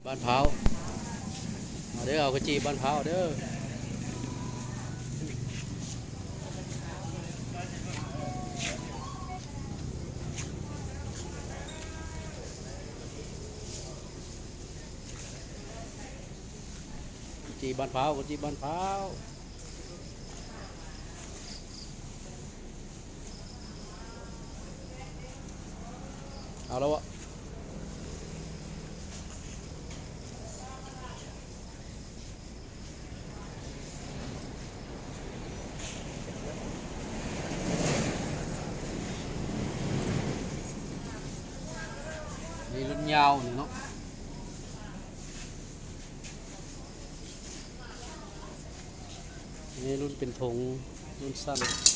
ບ້ານພ້າວ ເອົາເດີ ເອົາເຂົ້າຈີ່ບ້ານພ້າວເດີ ເຂົ້າຈີ່ບ້ານພ້າວ ເຂົ້າຈີ່ບ້ານພ້າວ. ເອົາແລ້ວເບາະ ນີ້ລຸ້ນຍາວນີ້ເນາະ. ນີ້ລຸ້ນເປັນຖົງ ລຸ້ນສັ້ນ.